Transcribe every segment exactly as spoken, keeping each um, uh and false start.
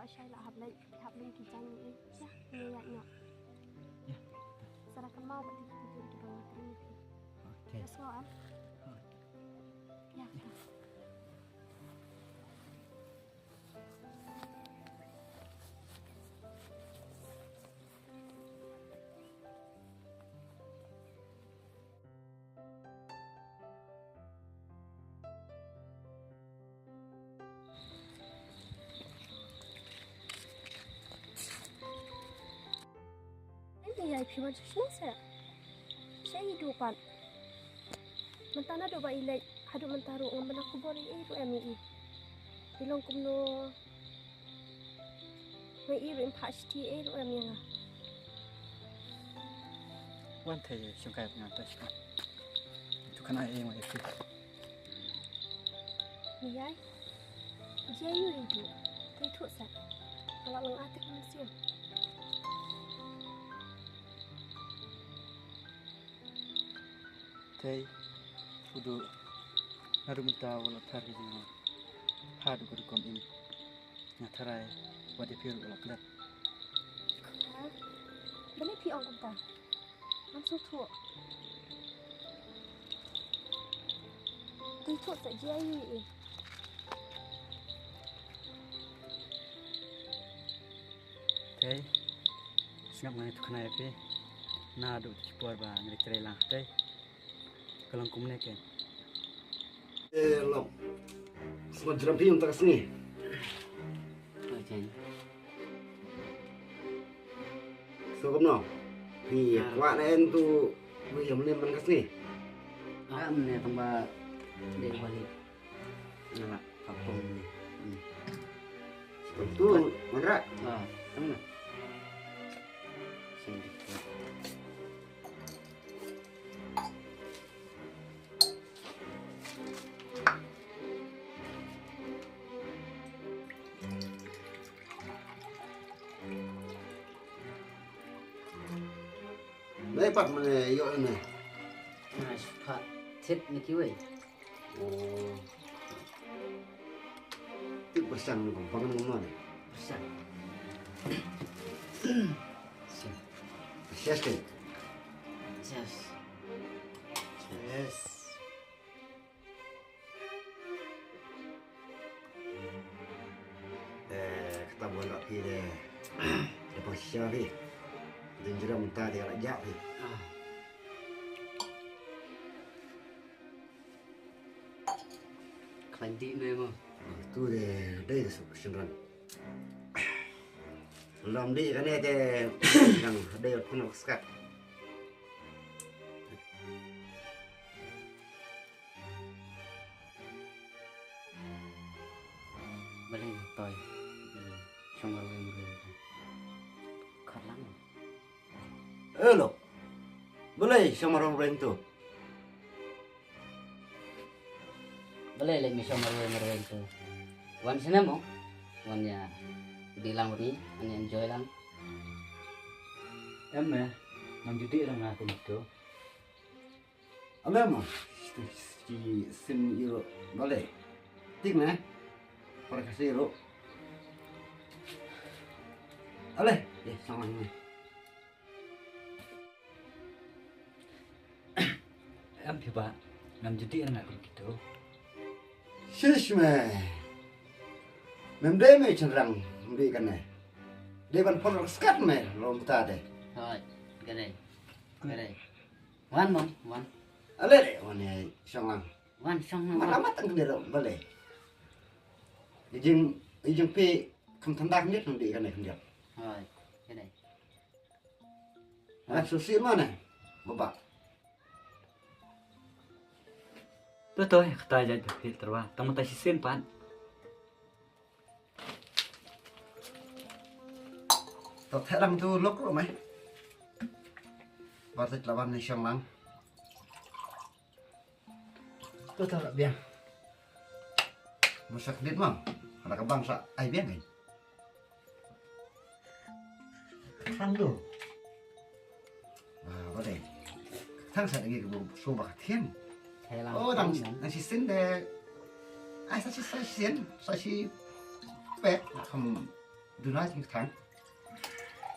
Shai la hap leit, hap leit ki jaiñ ni. Ïa, ni ïa no. Ïa. Sa ra kynmaw ba ti ki ti ki bang ni. Okay. Let's go, Am. Ïa. Ai, ai, phi wan sha shnong se. Sha i duh pat. Mynta naduh ba i leit haduh mynta ruh ngam bna khubor ei ei ruh em ïa i. I long kumno. Nga i ruh im phah shiti ei ruh em ïa nga. Wan thei shong kai nga ta shiti. Tu khana ei ma ei. Ni ai. Jia yu i du. Tei thuh sa. Ka la lang atik mynsiem. Tei, u du, naduh mynta u la thar ki jingmut. Haduh ka rukom im. Nga tharai, wat ïa phi ruh u la klet. Ha? Balei phi ong kumta? Ngam sngewthuh. Tei thuh sa jia yu i. Tei, sngap nga ïa tu khana ïa phi. Naduh tu ki por ba nga da trei lang tei. Ka long kumne kein. Eh, long. Sngap jram phi mynta ka sngi. Okay. So kumno? Phi kwah ne em tu wi ïa mne man ka sngi? Ah, mne tang ba dei ba leit. Nga la ka pom ni. Hmm. Tu, Mandra. Ah, tang na. Sini. Nai pat mane ïoh ne. Nai pat thied ne kiwei. Oh. Tip bersang ni bang bang ni mana? Bersang. Yes kan? Yes. Yes. Eh, kata buan rak phi de. Dia pang shisha phi. Dia jera mynta dia rak jak phi. Khlaiñ dih ne mo. Tu de, dei de suk shynrang. Lam dih kane te, dang dei phun skat. Balei toi. Shong marwei marwei. Khat lang. Hello. Balei shong marwei marwei tu? Balei lei me shong marwei marwei tu? Wan snem mo. Wan ïa dih lang bad ngi, wan ïa enjoy lang. Em me, ngam ju dih lang nga kumtu. Alem, ki sim ïa ruh. Balei? Tik ne? Para ka sim ïa ruh. Ale, eh, shong lang ne. Em phi ba, ngam ju dih nga kum kitu. Shish me. Mem dei me shynrang, mem dei kane. Dei ban pon skat me, lom ta de. Hoi, kane. Kane. Wan, Mom, wan. Ale de, wan ïa shong lang. Wan shong lang. Mata mata khyndiat ruh, balei. Ijing, ijing phi kham thanda khyndiat, khyndiat kane khyndiat. Hoi, kane. Wan susi mane. Baba. To to, kata jait phi terwa. Tang mata shisien pat. To theh lang tu lok ruh mai. Ba theh lawan ni shong lang. To to biang. Masak dit mang. Ada kebang sa ai biang kan. Thang tu. Ah, ba dei. Thang sa lagi ke bu su ba thien. Theh lang. Oh, dang dang shisien de. Ai sa shi sa shisien, sa shi pek kham Duna jingkthang.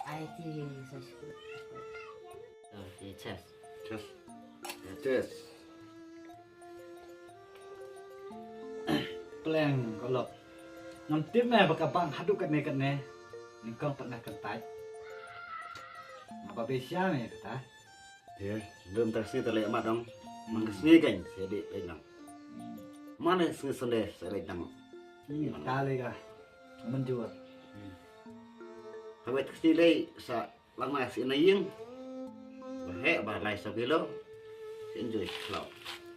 Ai ti sa. Oh, ti chest. Chest. Chest. Pleng ko lok. Ngam tip me ba ka bang haduh katne katne. Nyngkong pat na kyntait. Ngaba be sha me kata. Te, dum tak sngi te leh mat dong. Man ka sngi kan, se di leh nang. Man ka sngi Sunday, se leh nang. Hmm, ta leh ka. Manjur. Hmm. Hawai tak sngi leh sa lang na si na ying. Ba he, ba lai sa bilo. Si enjoy, klau.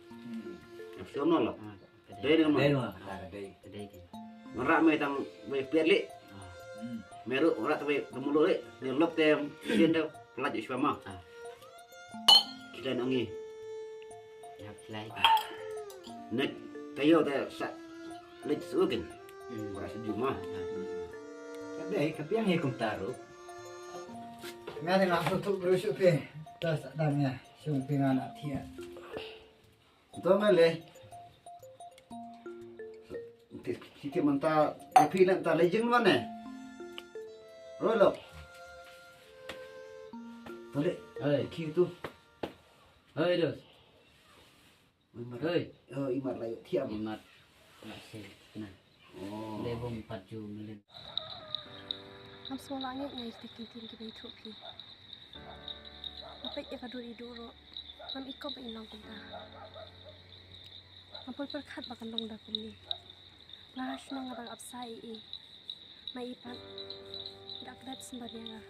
Hmm. Yang siom no lo. Ah. Dei dei ma. Dei ma. Ah, dei. Dei dei. Ngarah me tang wei piat leh. Ah. Hmm. Me ruh ngarah tang wei tang mulu leh. Ni lok tem sien dei pelat ju shwa ma. Ah. Kita nang ngi. Yap lai. Nek kayo te sa leh sukin. Hmm. Ora sejuk ma. Ah, ah. Dei ka piang hi kum taru. Nga dei nga tu tu berusuh pe. Tas dang ya. Sung pingan atia. Tong le. Ti ti mynta phi na ta le jing mane. Rolo. Tole. Hey. Ki tu. Hey, dos. Imat. Hey. Oh, imat la thiam. Imat. La se na. Oh. Le bom pat ju melin. Ngam sngewlah ngi ngai te kin tin ki bai thuh phi. Nga peit ïa ka dur i dur ruh. Ngam i kop ba in long kumta. Ngam pyrkhat ba kan long da kumne. Nga ha shnong nga dang ap sa i i. Ma i pat. Dak dat symbar ïa nga.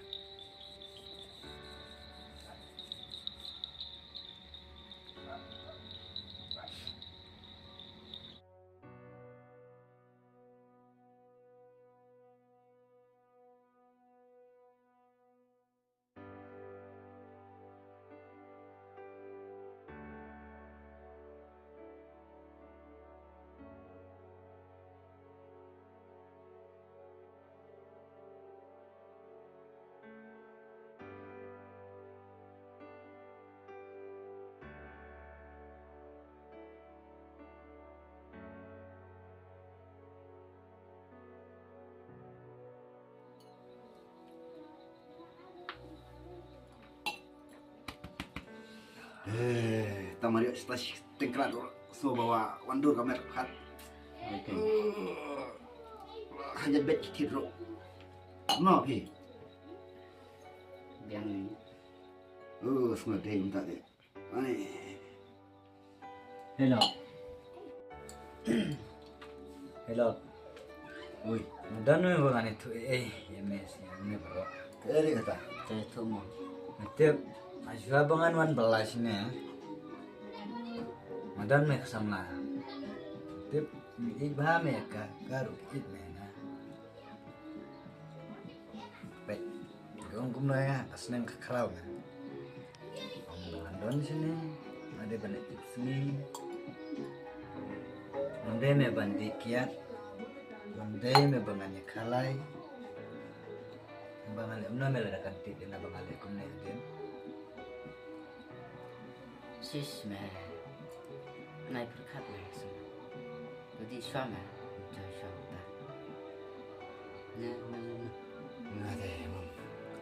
Eh, tama ri sta shi tengkra dur so bawa wandur kamer hat. Okay. Hanya bet kit ro. No phi. Biang ni. Oh, semua deh minta deh. Hello. Hello. Ui, madan me ba ngan ithuh eh, eh, ya mes, ya me bro. Kere kata. Te ithuh mo. Matip, aswa ba ngan wan bala sini. Madan me ka samla. Tip, me ik ba me ka, ka ruh ik me na. Peit, ka ong kumno ïa nga, ka sneng ka khraw nga. Ong ba ngan don shane, nga dei ban ïa tip sngi. Ym dei me ban dei kiad, ym dei me ba ngan ïa khalai. Ba ngan leh kumno me lada kan tip ïa nga ba ngan leh kumne hadien. Sis me. Nai pyrkhat me sum. Badi shwa me. Jai shwa ta. Ne ne ne. Nga te mam.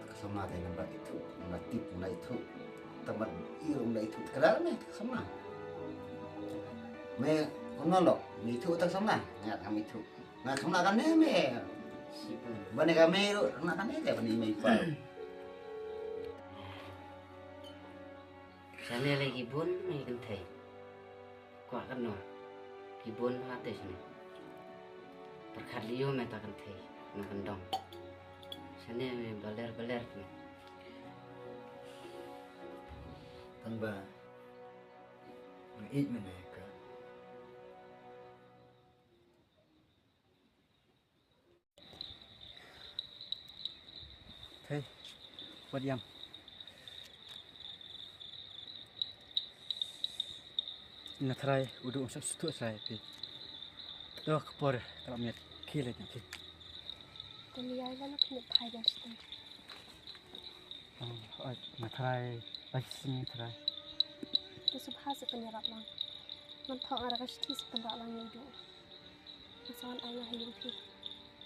Ka samla te namba ithuh, namba tip, namba ithuh. Tamat irum namba ithuh. Kra me ka samla. Me kumno lo. Me ithuh ta samla. Nga kam ithuh. Nga samla kane me. Bane ka me ru, nga kane te bane me pa. Shane lei ki bun me kynthei. Kwah katno ki bun ha te shane. Pyrkhat lei ïoh me ta kynthei na kyndong. Shane me baler baler me. Tang ba nga ïeit me na ka. Hei, wat ïam. Nga trai, u duk sap sutut trai phi. To ka por, ka miet khil ïa phi. Tani ai la nak miet phai dah sutut. Oh, ai, nga trai, ai sini trai. Tu subha se pynïarap lang. Ngan thok nga ra ka shithi se pynrap lang ïa u duk. Nga sa wan ai nga ha ïing phi.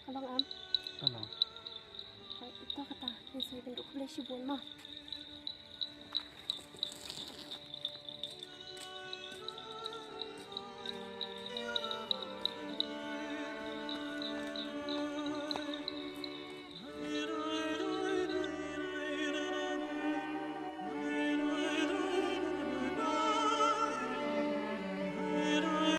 Ka long em? Ka long. Ita kata, ngin sa ïa pynduh khublei shibun mo.